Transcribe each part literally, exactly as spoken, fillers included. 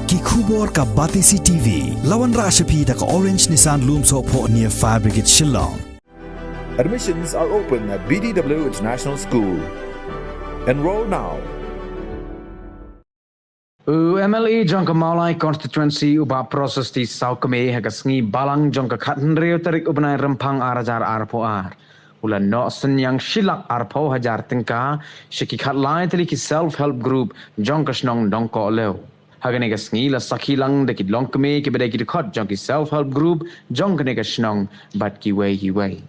Ki khubor ka Batesi T V, la wanrah sha phi da ka Orange Nissan Lumsohphoh near Fire Brigade Shillong. Admissions are open at B D W International School. Enroll now. U M L A jong ka Mawlai Constituency, u Bah Prasasti Sawkmie, ha ka sngi Balang jong ka khathynriew tarik u bnai Rymphang ar hajar arphew ar, u la noh synñiang shi lak arphew hajar tyngka sha ki khatlai tylli ki self help group jong ka shnong Nongkohlew. Ha kane ka sngi la sakhi lang da ki longkmie kiba dei ki dkhot jong ki self help group jong kane ka shnong bad kiwei kiwei.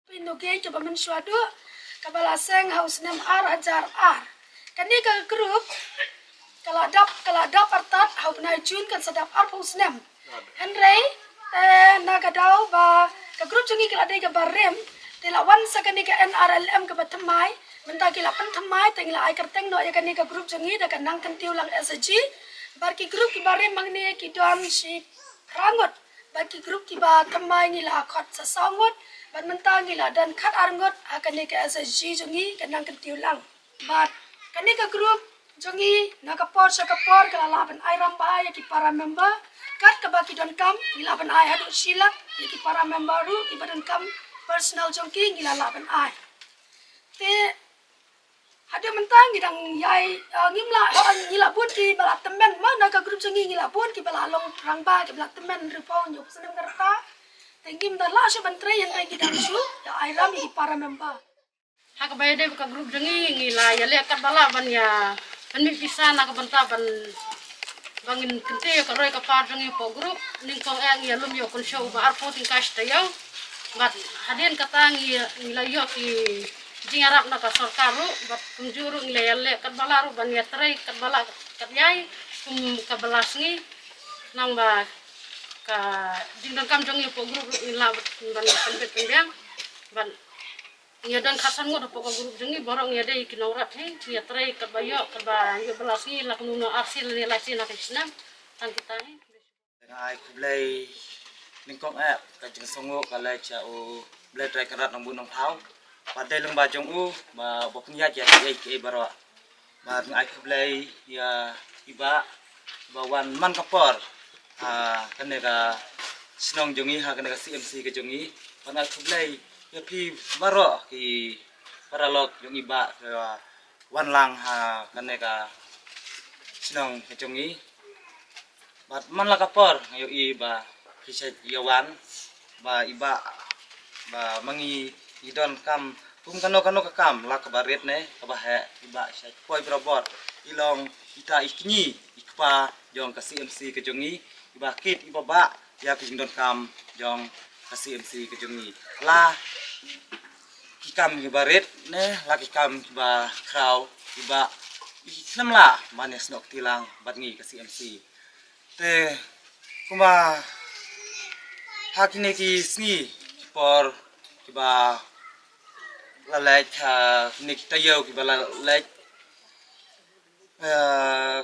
Pyndonkam kaba mynshuwa duh, kaba la seng ha u snem ar hajar ar. Kane ka group ka la dap, ka la dap artat ha u bnai Jun, kan sa dap arphew snem. Hynrei, eh, na ka daw ba ka group jong ngi ka la dei kaba rim, te la wan sa kane ka N R L M kaba thymmai, mynta ki la pynthymmai, te ngi la ai kyrteng noh ïa kane ka group jong ngi da ka Nangkyntiew Lang S H G. Bad ki group kiba rim hangne ki don shi phra ngut. Bad ki group kiba thymmai ngi la khot sa saw ngut. Bad mynta ngi la don khat ar ngut ha kane ka S H G jong ngi ka Nangkyntiew Lang. Bad kane ka group jong ngi na ka por sha ka por ka la lah ban ai rambha ïa ki para member. Kat kaba ki donkam ngi lah ban ai haduh shi lak ïa ki para member ruh kiba donkam personal jong ki ngi la lah ban ai. Te haduh mynta ngi dang ïai, eh, ngim lah, eh, ngi la bun kiba la tymmen ma na ka group jong ngi ngi la bun kiba la long rangbah kiba la tymmen hynriewphew hynñiewphew snem ka rta. Te ngim da lah shuh ban trei hynrei ngi dang shu ïa ai ram ïa ki para member. Ha kaba ïadei bad ka group jong ngi ngi la ïaleh katba lah ban ïa pynmih pisa na ka bynta ban ba ngin kyntiew ïa ka roi ka par jong ngi hapoh group. Nyngkong eh ngi ïalum ïa u kynshew uba arphew tyngka shi taïew. Bad hadien kata ngi, ngi la ïoh ki jingïarap na ka sorkar ruh bad kumjuh ruh ngi la ïaleh katba lah ruh ban ïatrei katba lah kat ïai kum kaba la sngi. Nangba ka jingdonkam jong ngi hapoh group ruh ngi lah ban pynbit pynbiang. Bad ngi ïa don khatsan ngut hapoh ka group jong ngi, baroh ngi ïadei ki nongrep hi, ngi ïatrei katba ïoh, katba ïoh ba la sngi, la kumno ar sngi lane lai sngi na ka snem. Tang kita hi. Nga ai khublei nyngkong eh ka jingsngewnguh ka leit sha U Blei Trai Kynrad Nongbuh Nongthaw. Bad dei lyngba jong u ba ba pynïaid ïa kiei kiei baroh. Bad nga ai khublei ïa i Bah ba wan man ka por ha kane ka shnong jong ngi, ha kane ka C M C ka jong ngi. Bad nga ai khublei ïa phi baroh ki paralok jong i Bah ba wan lang ha kane ka shnong ka jong ngi. Bad man la ka por nga ïohi ba phi sa ïa wan ba i Bah ba ma ngi i donkam kum kano kano ka kam la kaba rit ne kaba heh, i Bah sa poi barabor. I long ita i kñi i kpa jong ka C M C ka jong ngi, i Bah kit i Bah ba ïa ka jingdonkam jong ka C M C ka jong ngi. La ki kam kiba rit ne la ki kam kiba khraw, i Bah i khlem lah ban ïasnoh kti lang bad ngi ka C M C. Te kumba ha kine ki sngi ki por kiba la leit, ha kine ki taïew kiba la leit, eh,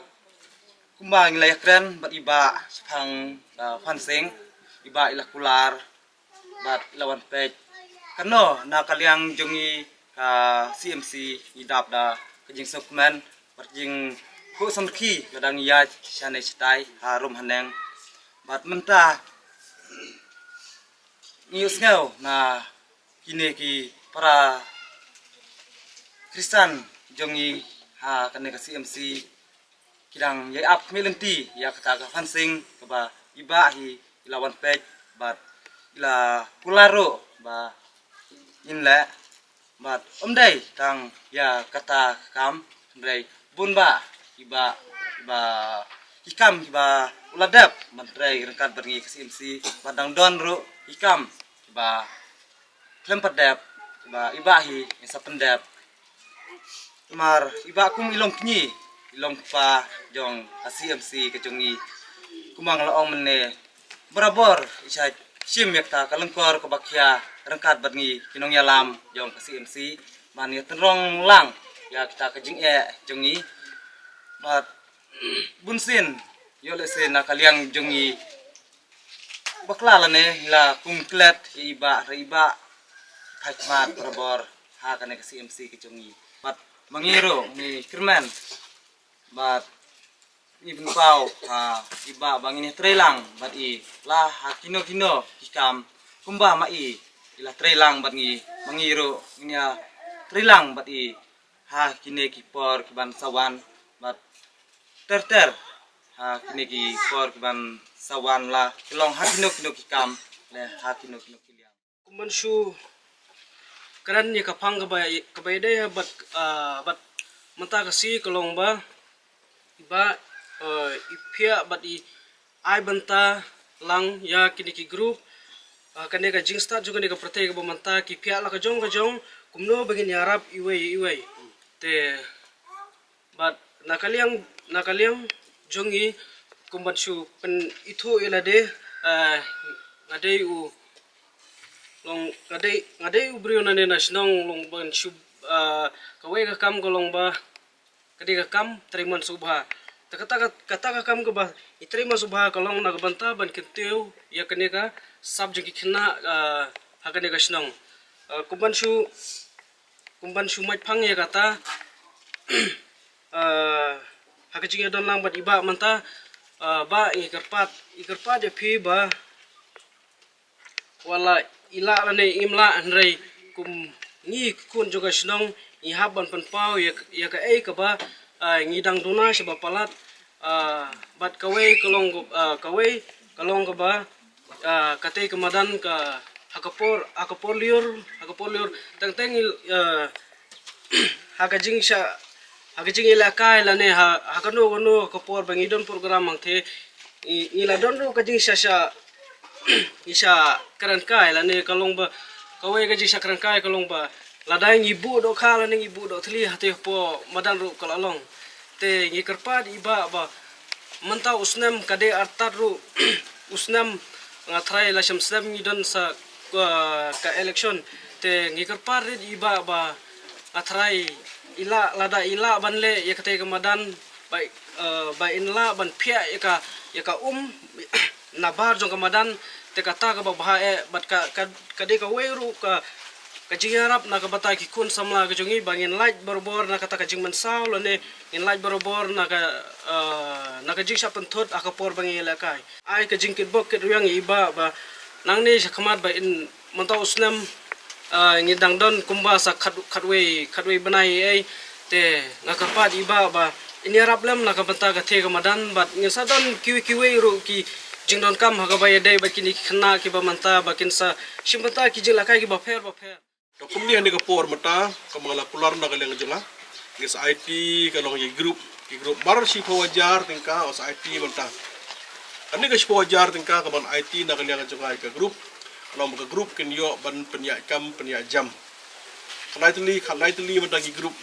kumba ngi la ïakren bad i Bah shaphang, eh, fencing, i Bah i la kular bad i la wan peit. Kano na ka liang jong ngi ka C M C ngi dap da ka jingsngewkmen bad jingkhuh samrkhie lada ngi ïaid shane shatai harum haneng. Bad mynta ngi ïohsngew na kine ki para Khristan jong ngi ha kane ka C M C ki dang ïai ap khmih lynti ïa kata ka fencing kaba i Bah hi i la wan peit bad i la kular ruh ba in leh. Bad ym dei tang ïa kata ka kam, hynrei bun bah i Bah, i Bah, ki kam kiba u la dep ban trei ryngkat bad ngi ka C M C, bad dang don ruh ki kam kiba khlem pat dep, kiba i Bah hi in sa pyndep. Namar i Bah kum i long kñi, i long kpa jong ka C M C ka jong ngi. Kumba nga la ong mynne, barabor i sa shim ïa kata ka lyngkor kaba khia ryngkat bad ngi ki nongïalam jong ka C M C ban ïa tynrong lang ïa kita ka jingeh jong ngi. Bad bunsien ïoh lehse na ka liang jong ngi bakla lane ngi la kum klet ïa i Bah, hynrei i Bah phai khmat barabor ha kane ka C M C ka jong ngi. Bad ma ngi ruh ngi kyrmen. Bad Ngi pynpaw ha i Bah ba ngin ïa trei lang bad i la ha kino kino ki kam kumba ma i i la trei lang bad ngi, ma ngi ruh ngin ïa trei lang bad i ha kine ki por ki ban sa wan bad ter ter ha kine ki por ki ban sa wan la ki long ha kino kino ki kam le ha kino kino ki liang. Kum ban shu kren ïa ka phang kaba, kaba ïadei ha bad, ah, bad mynta ka sngi ka long ba, ba, ah, i phiah bad i ai bynta lang ïa kine ki group, ah, kane ka jingstad jong kane ka pyrthei kaba mynta ki phiah la ka jong ka jong kumno ba ngin ïarap iwei iwei. Te bad na ka liang, na ka liang jong ngi kum ban shu pynithuh ïa lade, eh, nga dei u long, nga dei, nga dei u briew na ne na shnong long ban shu, eh, kawei ka kam ka long ba ka dei ka kam trei man subha. Te kata ka, kata ka kam kaba i trei man subha ka long na ka bynta ban kyntiew ïa kane ka sap jong ki khynnah, eh, ha kane ka shnong. Eh, kum ban shu kum ban shu mait phang ïa kata, ah, ha ka jingïadon lang bad i Bah mynta, ah, Bah i kyrpad, i kyrpad ïa phi ba wat la i lah lane im lah hynrei kum ngi ki khun jong ka shnong ngi hap ban pynpaw ïa, ïa kaei kaba, ah, ngi dang duna sha ba palat, ah, bad kawei ka long, ah, kawei ka long kaba, ah, katei ka madan ka ha ka por, ha ka por lyiur, ha ka por lyiur teng teng, ah, ha ka jingsha, ha ka jingïalehkai lane ha, ha kano kano ka por ba ngi don program hangtei ngi, ngi la don ruh ka jingsha sha, ngi sha kren kai lane ka long ba kawei ka jingsha kren kai ka long ba lada ngi buh dohkha lane ngi buh dohthli hatei hapoh madan ruh ka la long. Te ngi kyrpad i Bah ba mynta u snem ka dei artat ruh u snem, nga tharai la shem snem ngi don sa ka, ka election. Te ngi kyrpad rit i Bah ba nga tharai i lah, lada i lah ban leh ïa katei ka madan ba, eh, ba in lah ban phiah ïa ka, ïa ka um na bar jong ka madan. Te kata kaba bha eh bad ka, ka, ka dei kawei ruh ka, ka jingïarap na ka bynta ki khun samla ka jong ngi ba ngin lait barabor na kata ka jingmynsaw lane ngin lait barabor na ka, ah, na ka jingshah pynthut ha ka por ba ngi ïalehkai. Ai ka jingkitbok kitrwiang ïa i Bah ba nangne sha khmat ba in mynta u snem, ah, ngi dang don kumba sa khat, khatwei, khatwei bnai ei. Te nga kyrpad i Bah ba in ïarap lem na ka bynta katei ka madan bad ngin sa don kiwei kiwei ruh ki jingdonkam ha kaba ïadei bad kine ki khynnah kiba mynta ba kin sa shim bynta ki jinglehkai kiba pher ba pher. To kumne ha kane ka por mynta, kumba nga la kular na ka liang jong nga, ngi sa aiti ka long ïa ki group, ki group mar shiphew hajar tyngka, ngi sa aiti mynta. Kane ka shiphew hajar tyngka ka ban aiti na ka liang jong nga ïa ka group, ka long ba ka group kin ïoh ban pynïaid kam, pynïaid jam. Khyndai tylli, khyndai tylli mynta ki group.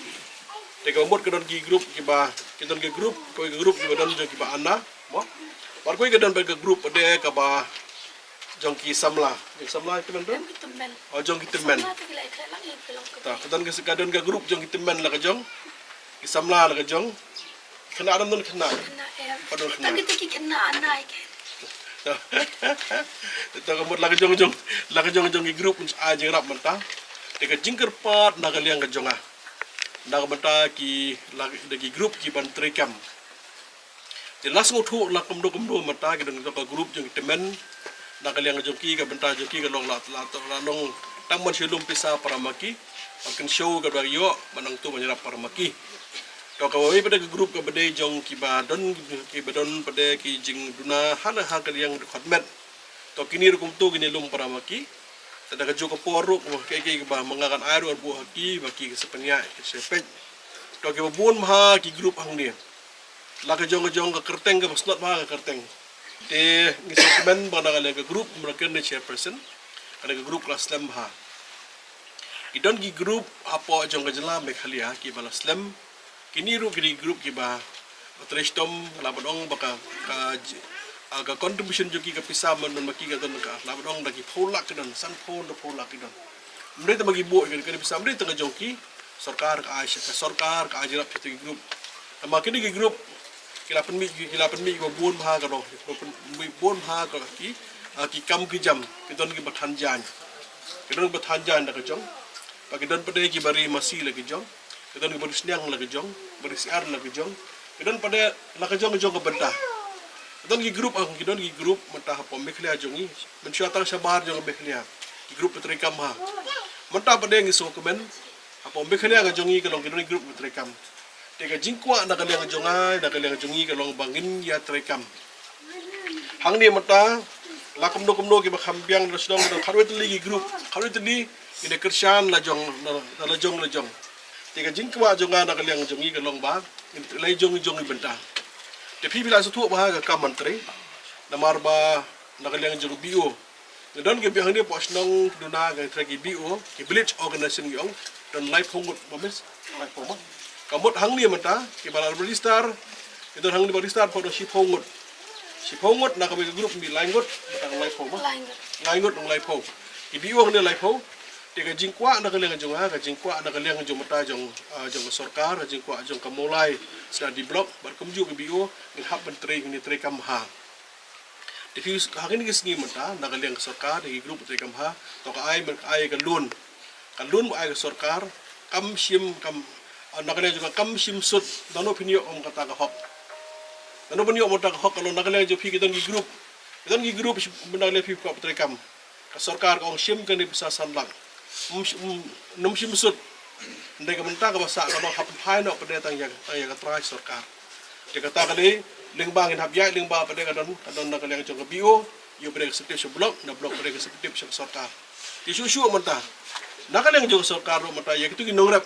Te kaba mut ka don ki group kiba, ki don ki group, kawei ka group kiba don jong kiba ana, mo. Bad kawei ka don bad ka group de kaba jong ki samla. Jong ki samla ki tymmen don? Jong ki tymmen. Oh, jong ki tymmen. Samla te ki la ïa khleh lang ïa ki long. Ta, ka don ka, ka don ka group jong ki tymmen la ka jong. Ki samla la ka jong. Khynnah don, don khynnah. Khynnah em. Oh, don khynnah. Ta kita ki khynnah anai ke. Ta ka mut la ka jong jong. La ka jong jong ki group ai jingïarap mynta. Te ka jingkyrpad na ka liang ka jong nga. Na ka bynta ki la, da ki group ki ban trei kam. Te la sngewthuh la kumno kumno mynta ki don ka group jong ki tymmen. Na ka liang jong ki ka bynta jong ki ka long la, la, la long tang ban shu lum pisa para ma ki. Ba kin shu ka ba ïoh ba nangtu ban ïarap para ma ki. To kawei pat ka group kaba dei jong kiba don, kiba don pat ki jingduna ha, ha ka liang dkhot met. To kine ruh kumto kine lum para ma ki. Te da kajuh ka por ruh kiei kiei kiba ma nga kan ai ruh buh ha ki ba ki sa pynïaid ki sa peit. To kiba bun bha ki group hangne. La ka jong ka jong ka kyrteng kaba sngewbha ka kyrteng. Te ngi sa kmen ba na ka liang ka group, mynta ka ne chairperson. Ka ne ka group ka la slem bha. Ki don ki group hapoh jong ka jylla Meghalaya kiba la slem. Kine ruh ki dei ki group kiba, ba trei shitom, la ban ong ba ka, ka, ah, ka contribution jong ki ka pisa man, man ma ki ka don ka, la ban ong da ki phew lak ki don, sanphew, hynriewphew lak ki don. Ym dei tang ba ki buh ïa ka pisa, ym dei tang ka jong ki, sorkar ka ai sha, ka sorkar ka ai jingïarap sha ki group. Tang ba kine ki group, ki la pynmih, ki la pynmih ba bun bha ka dong, ba pynmih bun bha ka ki, ah, ki kam ki jam, ki don kiba than jaiñ. Ki don kiba than jaiñ la ka jong. Ba ki don pat kiba ri masi la ki jong. Ki don kiba ri sniang la ki jong, ba ri syiar la ki jong. Ki don pat de la ka jong ka jong ka bynta. Ki don ki group, ah, ki don ki group mynta hapoh Meghalaya jong ngi. Mynshuwa tang shabar jong ka Meghalaya. Ki group ba treikam ha. Mynta pat de ngi sngewkmen hapoh Meghalaya ka jong ngi ka long ki don ki group ba treikam. Te ka jingkwah na ka liang jong nga, na ka liang jong ngi ka long ba ngin ïa treikam. Hangne mynta la kumno kumno kiba kham biang na shnong, na khatwei tylli ki group, khatwei tylli, ngin ïa kyrshan la jong, na, na la jong la jong. Te ka jingkwah jong nga na ka liang jong ngi ka long ba ngin trei jong jong ngi bynta. Te phi phi la sngewthuh ba ha ka kam ban trei, namar ba na ka liang jong B O ngi don ki biang hangne hapoh shnong, duna ka trei ki B O, ki village organization ngi ong, don laiphew ngut ba mis, laiphew ma. Ka mut hangne mynta kiba la register, ki don hangne ba register phew, don shiphew ngut. Shiphew ngut na kawei ka group, mi lai ngut, mynta ka laiphew ma. Lai ngut. Lai ngut, don laiphew. Ki B O hangne laiphew. Te ka jingkwah na ka liang jong nga, ka jingkwah na ka liang jong mynta jong, ah, jong ka sorkar, ka jingkwah jong ka Mawlai Snowy Block bad kumjuh ka B O, ngin hap ban trei, ngin treikam ha. Te phi, ha kine ki sngi mynta na ka liang ka sorkar, ki group treikam ha, to ka ai, ka ai ka loan. Ka loan ba ai ka sorkar kam shim, kam, ah, na ka liang jong ka kam shim sut. Nangno phin ïoh ym kata ka hok? Nangno phin ïoh ym kata ka hok? Ka loan na ka liang jong phi, ki don ki group, ki don ki group shi-, na ka liang phi kwah treikam. Ka sorkar ka ong shim kane pisa san lak. Ym sh-, ym, ym shim sut. Hynrei ka mynta kaba sah ka long hap phai noh pat de tang ïa, tang ïa ka trai sorkar. Te kata ka dei lyngba ngin hap ïaid lyngba pat de, ka don, ka don na ka liang jong ka B O, ïa pat de ka sdang sha block, na block pat de ka sdang sha sorkar. Te shuh shuh mynta na ka liang jong ka sorkar ruh mynta ïa kitu ki nongrep.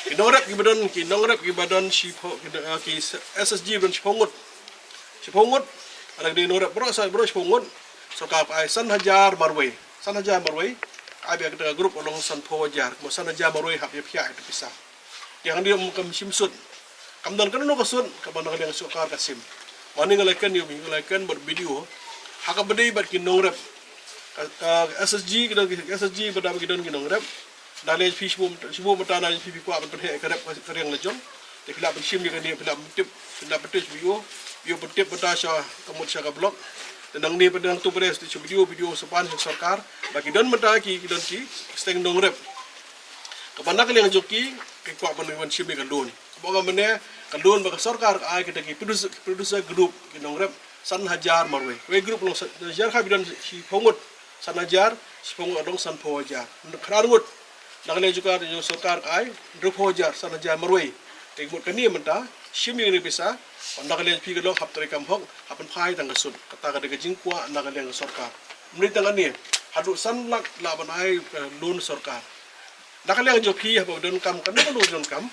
Ki nongrep kiba don, ki nongrep kiba don shiphew, ki, ah, ki S H G ba don shiphew ngut. Shiphew ngut, ada ki nongrep baroh sa, baroh shiphew ngut. Sorkar ai san hajar marwei. San hajar marwei. Ai ba kata ka group ka long sanphew hajar. Mo san hajar marwei hap ïa phi ïa tu pisa. Te hangne ym kam shim sut. Kam don kano ka sut kaba na ka liang sorkar ka shim. Mane nga la kren ïa, nga la kren bad B D O. Ha kaba dei bad ki nongrep. Ka, ka S H G, ki don ki S H G, bad ki don ki nongrep. Nalor phi shu, shu mynta nalor phi, phi kwah ban pynheh ka rep ka riang la jong. Te phi lah ban shim ïa kane, phi lah ban tip, phi lah ban tip B O, B O ban tip mynta sha, ka mut sha ka block. Te nangne pat nangtu pat de shu B D O, B D O sa pan sha sorkar. Ba ki don mynta ki, ki don ki sdang nongrep. Kaba na ka liang jong ki, ki kwah ban, ban shim ïa ka loan. Kaba nga mynne, ka loan ba ka sorkar ka ai kita ki producer, producer group, ki nongrep san hajar marwei. Wei group long san hajar, ha ba don shiphew ngut san hajar, shiphew ngut long sanphew hajar. Khyndai ngut. Na ka liang jong ka, jong sorkar ka ai hynriewphew hajar, san hajar marwei. Te mut kane mynta shim ïa kane pisa, na ka liang phi ka long hap treikam hok, hap pynphai tang ka sut. Kata ka dei ka jingkwah na ka liang ka sorkar. Ym dei tang kane, haduh san lak lah ban ai, eh, loan sorkar. Na ka liang jong phi haba donkam, kano kano donkam.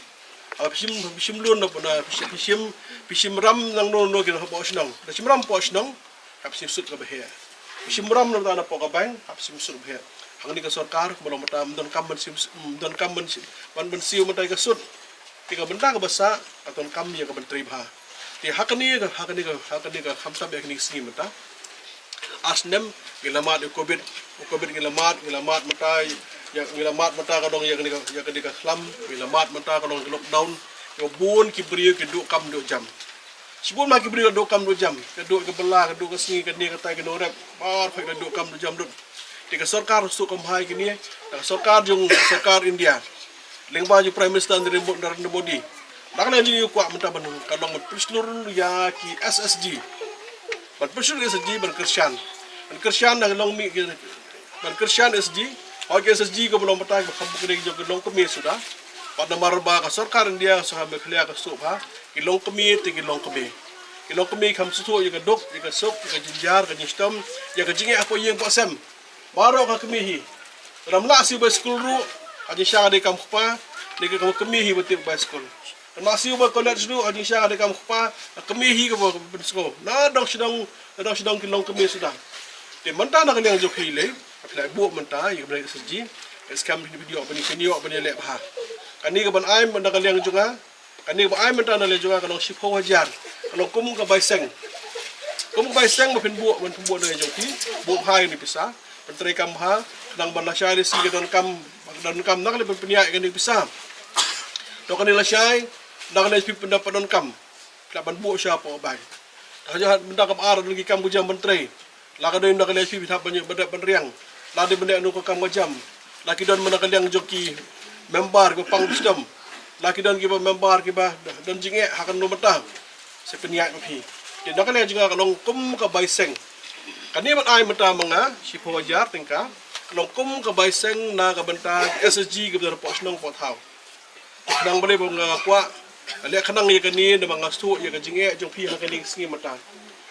Haba phi shim, phi shim loan na, na, phi shim, phi shim, phi shim ram nangno nangno ki hapoh shnong. Da shim ram hapoh shnong, hap shim sut kaba heh. Phi shim ram na, na, napoh ka bank, hap shim sut kaba heh. Hangne ka sorkar kaba long mynta ym donkam ban shim, ym donkam ban shim, ban, ban siew mynta ka sut. Te ka bynta kaba sah, ka donkam ïa ka ban trei bha. Te ha kane ka, ha kane ka, ha kane ka khamtam ïa kine ki sngi mynta. Ar snem ngi la mad ïa u Covid, u Covid ngi la mad, ngi la mad mynta, ïa, ngi la mad mynta ka dong ïa kane ka, ïa kane ka khlam, ngi la mad mynta ka dong ka lockdown. Ïa bun ki briew ki duh kam duh jam. Shibun ma ki briew duh kam duh jam, ka duh ka bylla, ka duh ka sngi, kane katai ki nongrep, baroh ki duh kam duh jam lut. Te ka sorkar suk kam hai kine, ka sorkar jong, sorkar India. Lyngba jong Prime Minister Narendra Mo-, Narendra Modi. Ba ka liang jong ngi kwah mynta ban, ka long ban pynshlur ïa ki S H G. Ban pynshlur S H G, ban kyrshan. Ban kyrshan na ka long mi, ban kyrshan S H G. Hooid ki S H G kaba long mynta, kaba kham bun ki jong ki longkmie suda. Bad namar ba ka sorkar India, ka sorkar Meghalaya ka suk ha ki longkmie te ki longkmie. Ki longkmie kham sngewthuh ïa ka duk, ïa ka suk, ïa ka jynjar, ka jingshitom, ïa ka jingeh hapoh ïing hapoh sem. Baroh ka kmie hi. Lada ym lah siew bai skul ruh, ka jingshisha ka dei kam kpa, ne ka kmie hi ba tip bai skul. Lada ym lah siew bai college ruh, ka jingshisha ka dei kam kpa, ka kmie hi kaba pynsngew. Na dong shnong, na dong shnong ki longkmie suda. Te mynta na ka liang jong phi lei, phi la buh mynta ïa ka bynta S H G, ka skhem phi ïoh ban, phi ïoh ban ïaleh bha. Kane kaban ai mynta ka liang jong nga, kane ba ai mynta na liang jong nga ka long shiphew hajar. Ka long kum ka bai seng. Kum ka bai seng ba phin buh, ban phin buh na liang jong phi, buh bha ïa kane pisa, ban treikam bha, khnang ban lashai lashai ka donkam, donkam na ka liang ban pynïaid ïa kane pisa. To kane lashai, na ka liang phi pyndonkam. Ka ban buh sha hapoh bai. Ka jong mynta kaba ar don ki kam ka jam ban trei. La ka dei na ka liang phi phin hap ban ïoh ban dep ban riang. La dei ban dep na ka kam ka jam. La ki don mynta ka liang jong ki member ki pang shitom. La ki don kiba member kiba don jingeh ha kano mynta. Sa pynïaid ma phi. Te na ka liang jong nga ka long kum ka bai seng. Kane ban ai mynta ma nga shiphew hajar tyngka. Ka long kum ka bai seng na ka bynta S G kiba don hapoh shnong hapoh thaw. Khnang ba dei ba nga kwah leh khnang ïa kane namar nga sngewthuh ïa ka jingeh jong phi ha kane ka sngi mynta.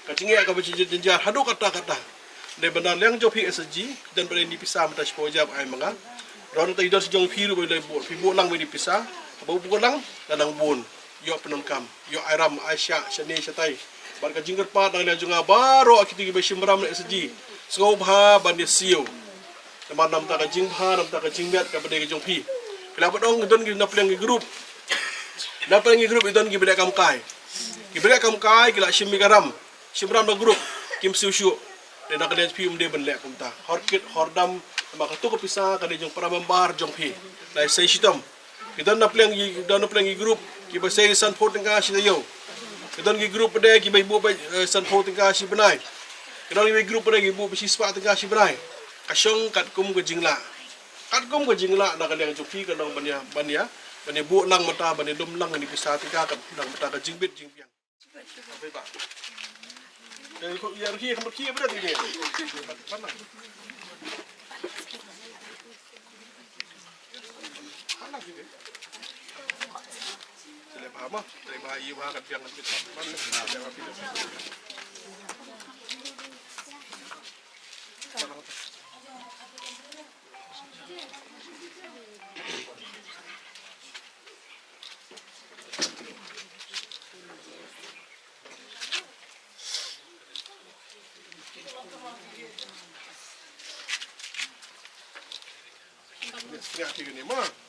Ka jingeh kaba jynjar haduh katta katta. Dei ba na liang jong phi S G don ba dei ni pisa mynta shiphew hajar ai ma nga. Ron ta i don sha jong phi ruh ba dei buh, phi buh lang ba dei pisa. Ba buh lang da nang bun. Ïoh pyndonkam, ïoh ai ram, ai shah shane shatai. Bad ka jingkyrpad na liang jong nga baroh kito kiba shim ram na S G. Sngewbha ban ïa siew. Namar namta ka jingbha, namta ka jingmiat kaba dei ka jong phi. Ki la ba dang don ki na pliang ki group. Na pliang ki group i don kiba leh kam kai. Kiba leh kam kai ki la shim ïa ka ram. Shim ram na group kim siew shuh. Te na ka liang phi um dei ban leh kumta. Hor kit hor dam namar kato ka pisa ka dei jong para member jong phi. Lai sei shitom. Ki don na pliang ki, don na pliang ki group kiba sei sanphew tyngka shi taïew. Ki don ki group ba dei kiba buh ba, eh, sanphew tyngka shi bnai. Ki don ki group ba dei ki buh ba shispah tyngka shi bnai. Ka shong katkum ka jinglah. Katkum ka jinglah na ka liang jong phi ka long ban ïa, ban ïa, ban ïa buh lang mynta, ban ïa lum lang ni pisa tyngka, ka long mynta ka jingbit jingbiang. Sngap ïa kane mo.